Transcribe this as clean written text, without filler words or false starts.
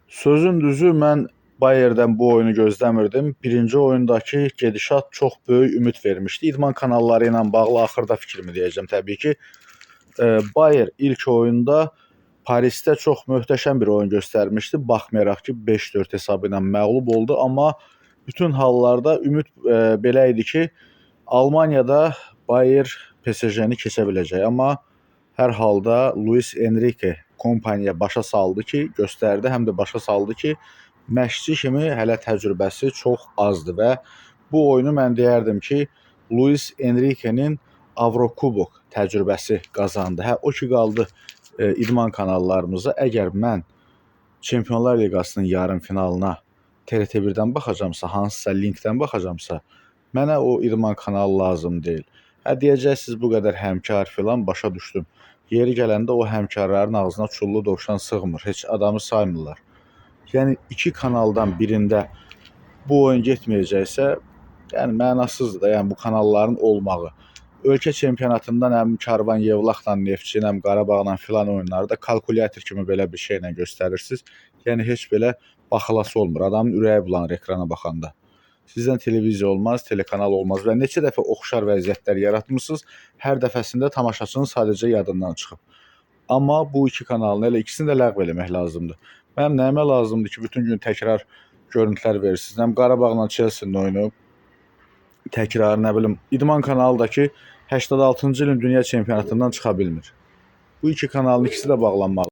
Sözün düzü mən Bayerdən bu oyunu gözləmirdim. Birinci oyundakı gedişat çox böyük ümid vermişdi. İdman kanalları ilə bağlı axırda fikrimi deyəcəm təbii ki. Bayer ilk oyunda Parisdə çox möhtəşəm bir oyun göstərmişdi. Baxmayaraq ki, 5-4 hesabı ilə məğlub oldu, amma bütün hallarda ümid belə idi ki, Almaniyada Bayer PSG-ni keçə biləcək. Amma hər halda Luis Enrique kompaniya başa saldı ki, göstərdi, həm də başa saldı ki, məşqçi kimi hələ təcrübəsi çox azdır və bu oyunu mən deyərdim ki, Luis Enrique'nin Avrokubok təcrübəsi qazandı. Hə, o ki qaldı idman kanallarımıza. Əgər mən Çempionlar Liqasının yarım finalına TRT1-dən baxacamsa, hansısa linkdən baxacamsa, mənə o idman kanalı lazım deyil. Hə, deyəcəksiniz bu qədər həmkar filan, başa düşdüm. Yeri gələndə o həmkarların ağzına çullu dovşan sığmır. Heç adamı saymırlar. Yəni iki kanaldan birində bu oyun getməyəcəksə, yəni mənasızdır da, yəni bu kanalların olmağı. Ölkə çempionatında həm Karvan Yevlaxla Neftçi, həm Qarabağla filan oyunları da kalkulyator kimi belə bir şeylə göstərirsiniz. Yəni heç belə baxılası olmur. Adamın ürəyi bulanır ekrana baxanda. Sizdən televiziya olmaz, telekanal olmaz və neçə dəfə oxşar vəziyyətlər yaratmısınız, hər dəfəsində tamaşaçının sadəcə yadından çıxıb. Amma bu iki kanalın elə ikisini də ləğv eləmək lazımdır. Mənim nəyimə lazımdır ki, bütün gün təkrar görüntülər verirsiniz. Həm Qarabağla Chelsea-nin oyunu təkrar, nə bilim, İdman kanalındakı 86-cı ilin dünya çempionatından çıxa bilmir. Bu iki kanalın ikisi də bağlanmalı.